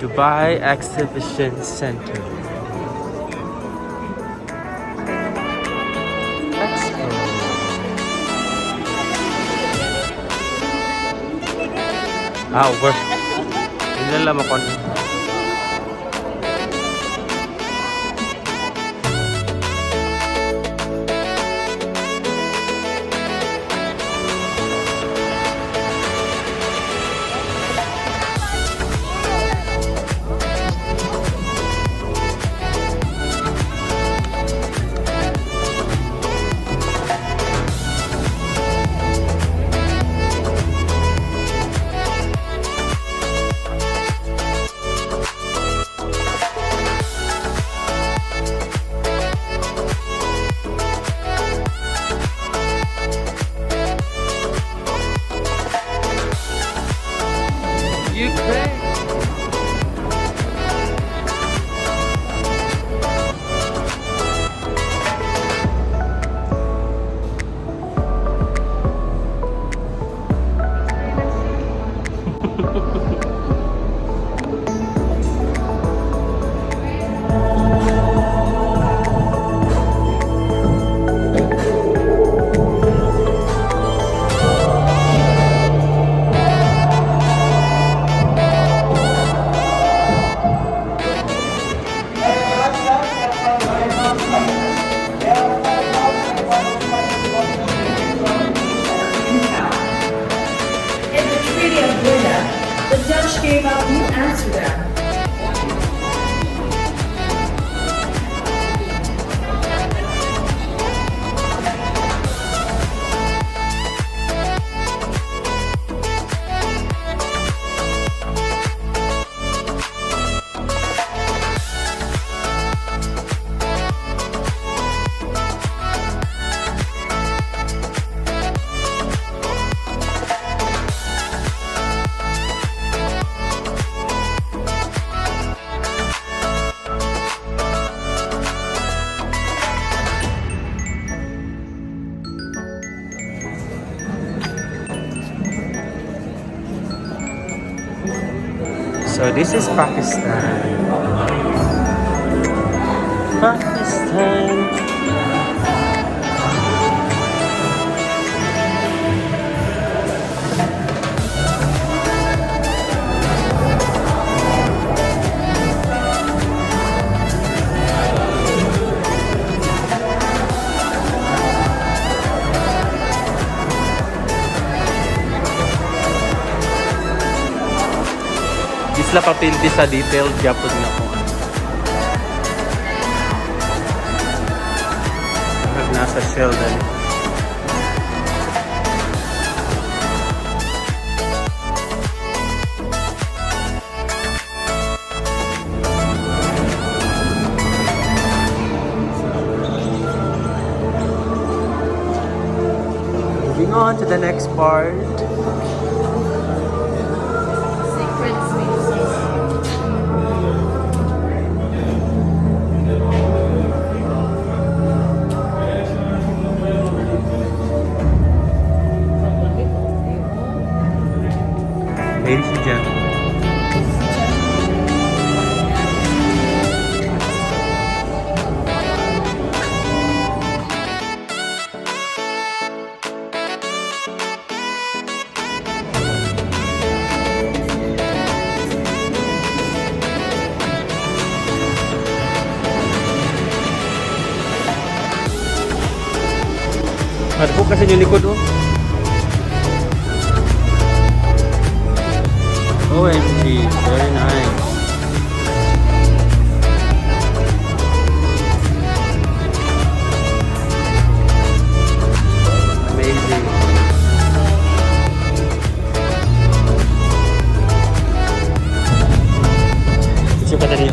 Dubai Exhibition Center. Expo. Ah, over. Hindi lang ako. Ukraine. In the Treaty of Breda, the Dutch gave up New Amsterdam. So this is Pakistan. Pakistan. Di sila papildi sa detailed gyapon nga kung ano. Nasa shell dali. Moving on to the next part. Secret spaces. Ladies and gentlemen. Marupok kasi yung likod, oh. OMG, very nice. Amazing. Picture pa tayo.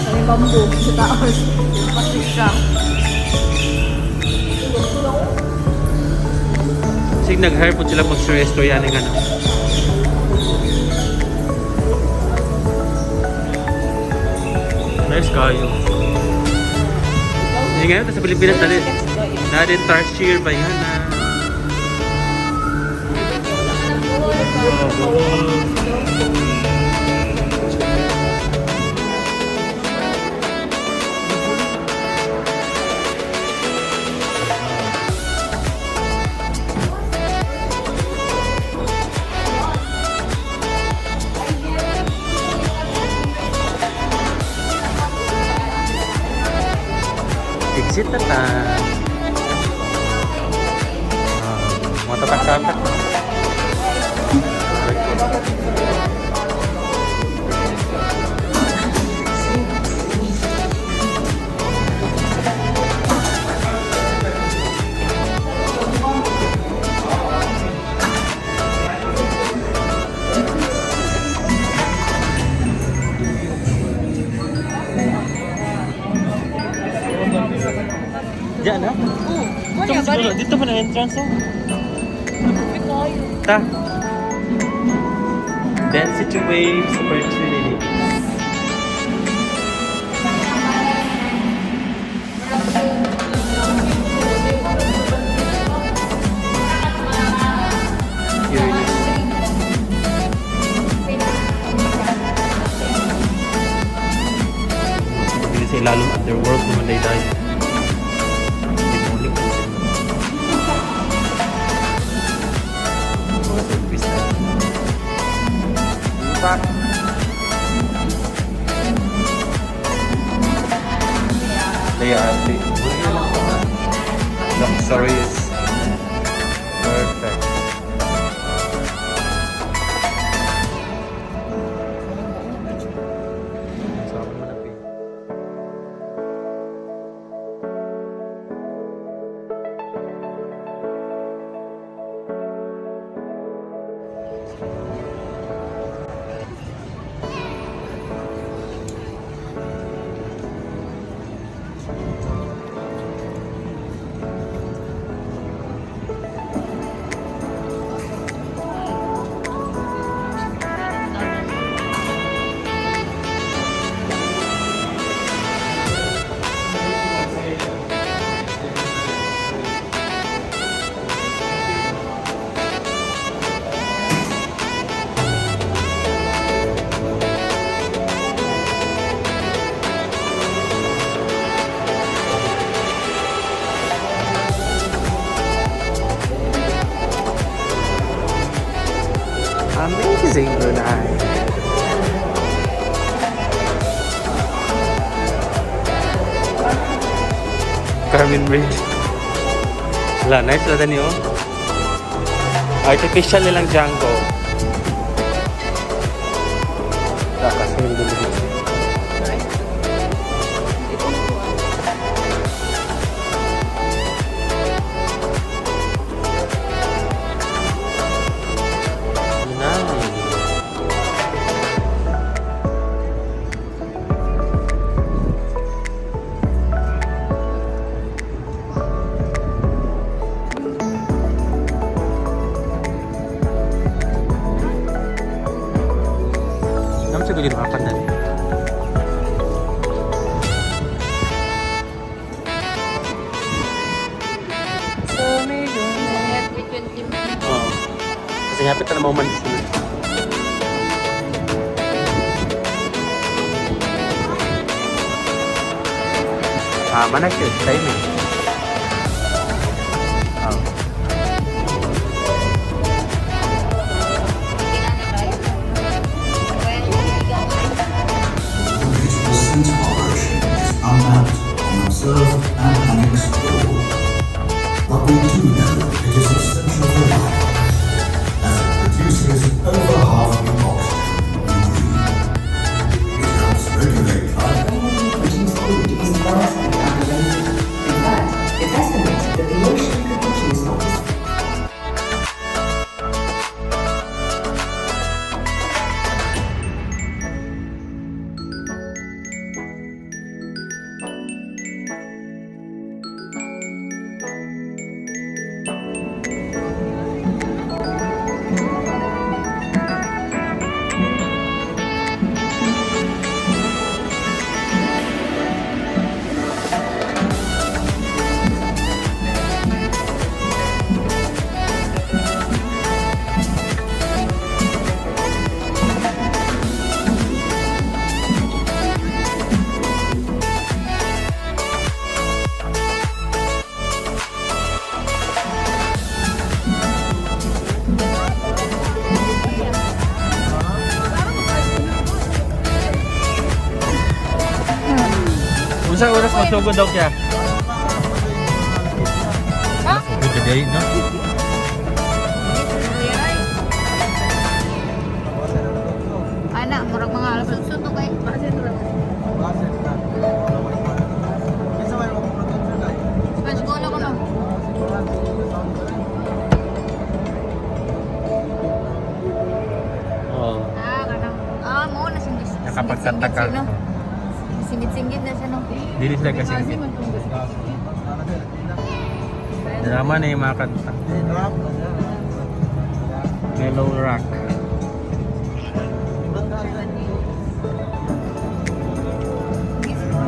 May bamboo sa taas. Pati siya. Sig nag-hire po sila mag-istorya ni ano. Nice kayo. Hindi ngayon, sa Pilipinas, dali. Dali, Tarsier ba yan na? Oh. Exit na ta. Ah, mga tatak-tatak. Diyan na? Oo. Dito mo siguro, dito mo na entrance oh. Ta. Density waves opportunity. Curious. Pabili sa ilalong underworld naman day tayo. Demonic po sila. Mga selfies na. Back. Leia Ate. Luxurious. Perfect. Sarap naman ang pin. Amazing, Brunei. Carmen Bridge. Wala, nice lang din oh. Artificial nilang jungle. Lakas yung delivery. Nice. Naman siguro ginawakan na rin. Every 20 minutes. Oo. Kasi hapit na moment sila. Tama na cute. Timing. Oh. 100% of our ocean is unmapped, unobserved, and unexplored. But we do know it is essential for life, as it produces over half the oxygen we breathe. It helps regulate climate. Produce food is vastly underrated. In fact, it's estimated that the ocean could produce up to Unsa oras magsugod daw kya? Ha? Sugod today, no? Ana, murag mga alas 8 to kay. Sponge ko ko no. Oo. Ah, kanang ah mo na singit. Nakapagtataka. No? Singit-singit na siya no. Dili sila kasi. Drama na yung mga kanta. Mellow rock.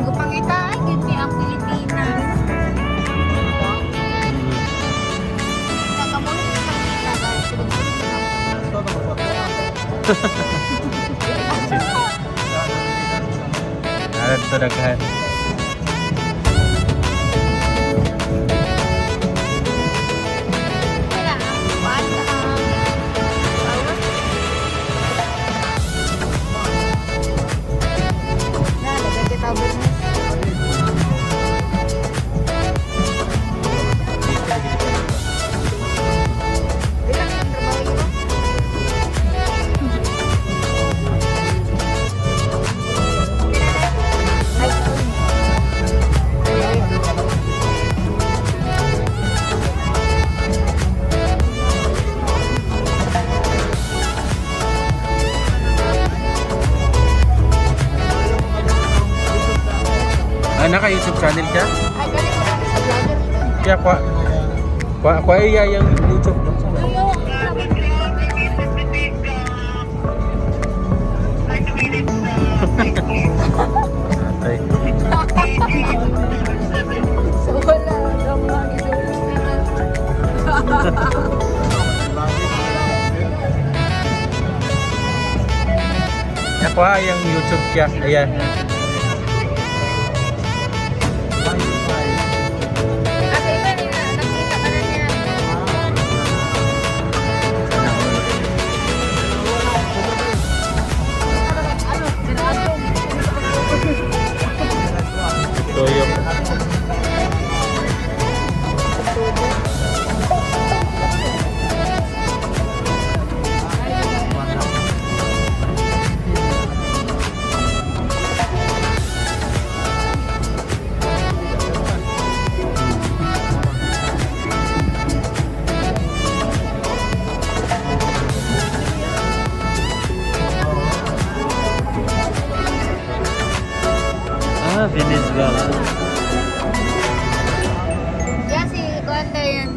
Gupangita ay gid ni ang Pilipinas. Kakamulo sa pangita guys. Arad to daghan. Wala ang kuan ka. Na, lagay kita business. Bilang yung trabaho ko. Ay, Ah, naka YouTube channel ka? Ay, galing ko kami sa vlogger. Kaya kwa kwa kwa iya yung YouTube no? Ayaw, Ay. So, wala. Kaya kwa yung YouTube kya. Ayan. Asa iba nila, nakita ka na niya. Ito yung Ah, Venezuela. Yan si Kuan yan.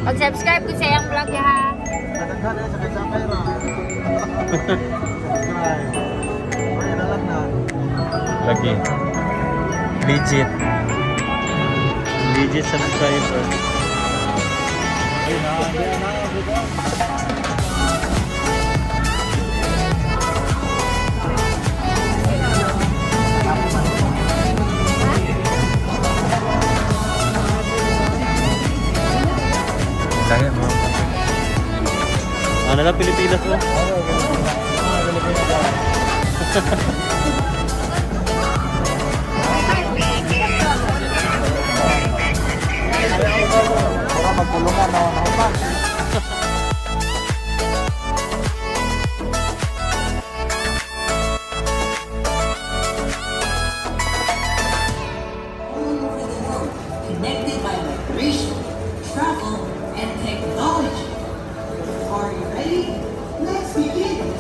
Pag-subscribe ko sa iyang vlog ha. Lagi. Legit. Legit subscriber. Dahil mo. Ano lang Pilipinas mo? All over the world, connected by migration, travel, and technology. Are you ready? Let's begin!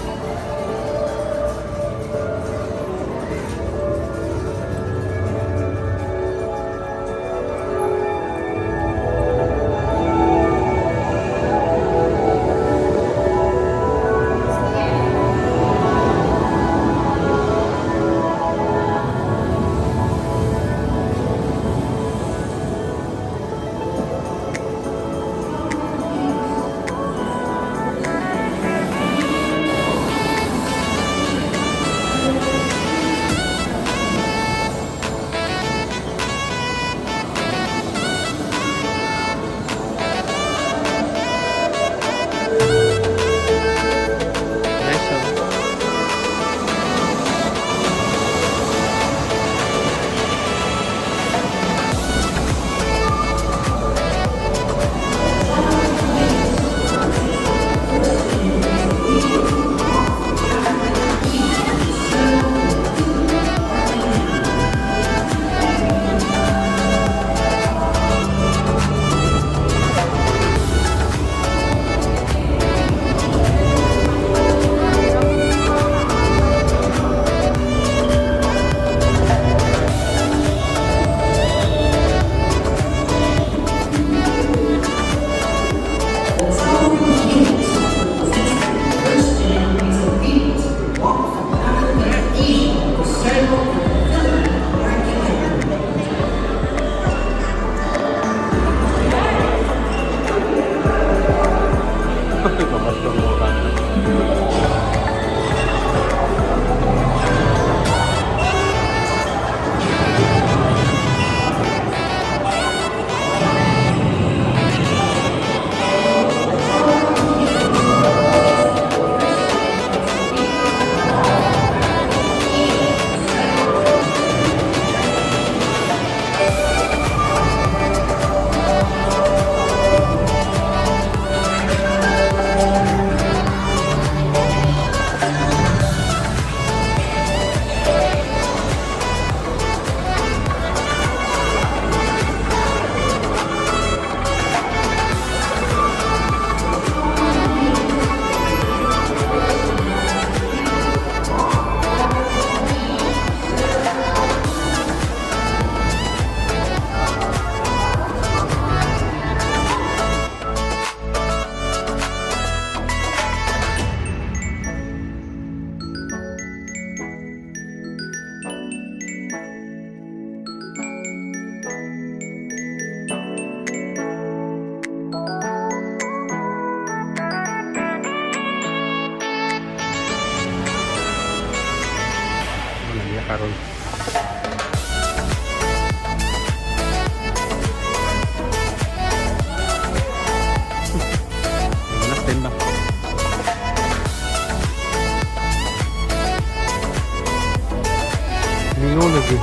Mingaw lagi.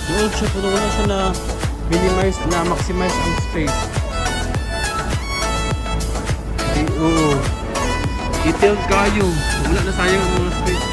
Doon siya, pero wala siya na minimize, na maximize ang space. Di, oo. Detailed kayo. Wala na sayang ang mga space.